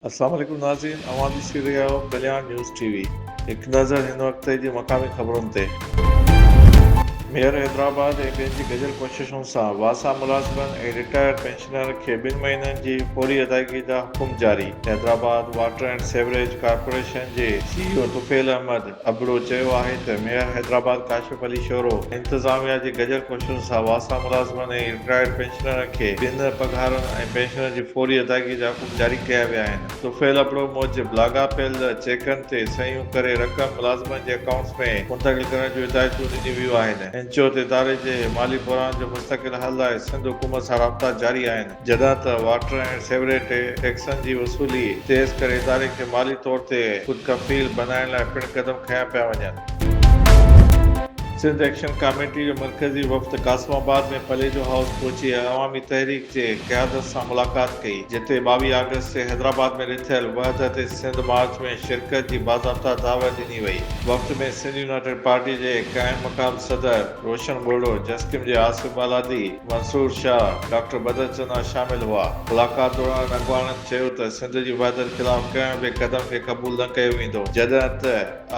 السلام عليڪم ناظرين اوهان ڏسي رهيا آهيو ڪلياڻ نيوز ٽي وي هڪ نظر هن وقت جي مقامي خبرن تي. ميئر حيدرآباد ۽ ٻين جي گڏيل ڪوششن سان واسا ملازمن ۽ رٽائرڊ پينشنرن کي ٻن مهينن جي فوري ادائگي جا حڪم جاري Hyderabad water and sewerage corporation جي سي اي او طفيل احمد ابڙو چيو آهي ته ميئر حيدرآباد ڪاشف علي شورو انتظاميا جي گڏيل ڪوششن سان واسا ملازمن ۽ رٽائرڊ پينشنرن کي ٻن پگهارن ۽ پينشنن جي فوري ادائگي جا حڪم جاري ڪيا ويا آهن. طفيل ابڙو موجب لاڳاپيل چيڪن تي صحيحون ڪري رقم ملازمن جي اڪائونٽس ۾ منتقل ڪرڻ جون هدايتون ڏنيون ويون آهن. هن چيو ته اداري جي مالي بحران جو مستقل حل لاء سنڌ حڪومت سان رابطا جاري آهن، جڏهن ته واٽر ۽ سيوريج ٽيڪسن جي وصولي تيز ڪري اداري کي مالي طور تي خودڪفيل بنائڻ لاء پڻ قدم کنيا پيا وڃن. سنڌ ايڪشن ڪاميٽي جو مرڪزي وفد قاسم آباد ۾ پليجو هائوس پهچي عوامي تحريڪ جي قيادت سان ملاقات ڪئي، جتي 22 آگسٽ تي حيدرآباد ۾ رٿيل وحدت سنڌ مارچ ۾ شرڪت جي باضابطا دعوت ڏني وئي. وفد ۾ سنڌ يونائيٽيڊ پارٽي جي قائم مقام صدر روشن ٻرڙو، جسقم جي آصف بالادي، منصور شاهه، ڊاڪٽر بدر چنا شامل هئا. ملاقات دوران اڳواڻن چيو ته سنڌ جي وحدت خلاف ڪنهن به قدم کي قبول نه ڪيو ويندو، جڏهن ته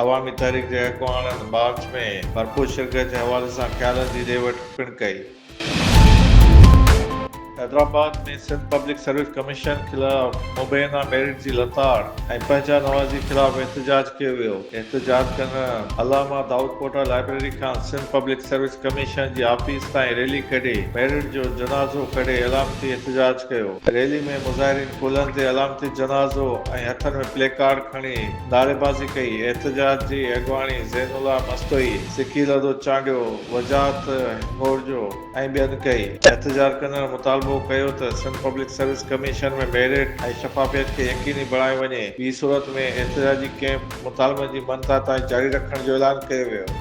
عوامي تحريڪ جي اڳواڻن مارچ ۾ ڀرپور شرڪت جي حوالي سان خيالن جي ڏي وٺ پڻ ڪئي. Hyderabad ۾ Sindh public service commission خلاف مبينا ميرٽ جي لتاڙ ۽ پنهنجا نوازي خلاف احتجاج ڪيو ويو. احتجاج ڪندڙن علامه دائود پوٽا لائبريري کان سنڌ پبلڪ سروس ڪميشن جي آفيس تائين ريلي ڪڍي ميرٽ جو جنازو ڪڍي علامتي احتجاج ڪيو. ريلي ۾ مظاهرين ڪلهن تي علامتي جنازو ۽ هٿن ۾ پلي ڪارڊ کڻي نعريبازي ڪئي، احتجاج جي اڳواڻي زين الله مستوئي، سڪيلڌو چانڊيو، وجاهت هنڱورجو ۽ ٻين ڪئي. احتجاج ڪندڙن مطالبو ڪيو ته Sindh public service commission ۾ merit ۽ شفافيت کي يقيني بڻايو وڃي، ٻي صورت ۾ احتجاجي ڪئمپ مطالبن جي مڃتا تائين جاري رکڻ جو اعلان ڪيو ويو.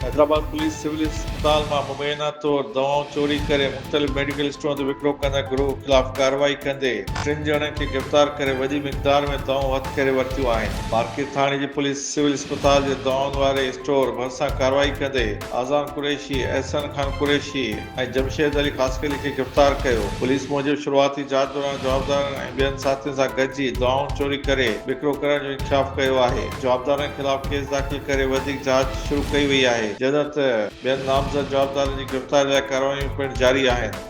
حيدرآباد پوليس سول اسپتال مان مبينا طور دوائون چوري ڪري مختلف ميڊيڪل اسٽورن تي وڪرو ڪندڙ گروهه خلاف ڪارروائي ڪندي ٽن ڄڻن کي گرفتار ڪري وڏي مقدار ۾ دوائون هٿ ڪري ورتيون آهن. مارڪيٽ ٿاڻي جي پوليس سول اسپتال جي دوائن واري اسٽور ڀرسان ڪارروائي ڪندي اذان قريشي، احسن خان قريشي ۽ جمشيد علي خاصخيلي کي گرفتار ڪيو. پوليس موجب شروعاتي جاچ دوران جوابدارن ۽ ٻين ساٿين سان گڏجي دوائون چوري ڪري وڪرو ڪرڻ جو انڪشاف ڪيو آهي. جوابدارن خلاف ڪيس داخل ڪري وڌيڪ جاچ شروع ڪئي وئي آهي، جڏهن ته ٻين نامزد جوابدارن جي گرفتاري لاء ڪارروايون پڻ جاري آهن.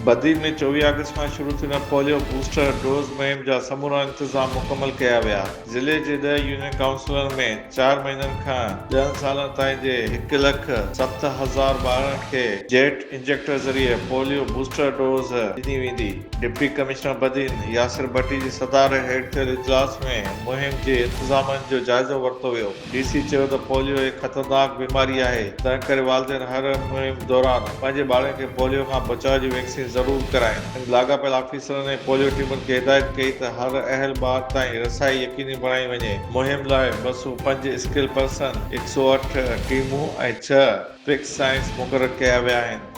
بدين ۾ 24 آگسٽ کان شروع ٿيندڙ پوليو بوسٽر ڊوز مهم جا سمورا انتظام مڪمل ڪيا ويا. ضلعي جي ڏهه يونين ڪائونسلن ۾ چار مهينن کان ڏهن سالن تائين جي هڪ لک 7000 ٻارڙن کي جيٽ انجيڪٽر ذريعي پوليو بوسٽر ڊوز ڏني ويندي. ڊپٽي ڪمشنر بدين ياسر ڀٽي جي صدارت هيٺ ٿيل اجلاس ۾ مهم جي انتظامن جو جائزو ورتو ويو. ڊي سي چيو ته پوليو هڪ خطرناڪ بيماري آهي، تنهن ڪري والدين هر مهم دوران پنهنجي ٻارن کي پوليو کان بچاء جي ويڪسين ضرور ڪرائين. هن لاڳاپيل آفيسرن ۽ پوليو ٽيمن کي هدايت ڪئي ته هر اهل ٻار تائين رسائي يقيني بڻائي وڃي. مهم لاء 205 اسڪل پرسن، 108 ٽيمون ۽ ڇهه پڪ سائنس مقرر ڪيا ويا آهن.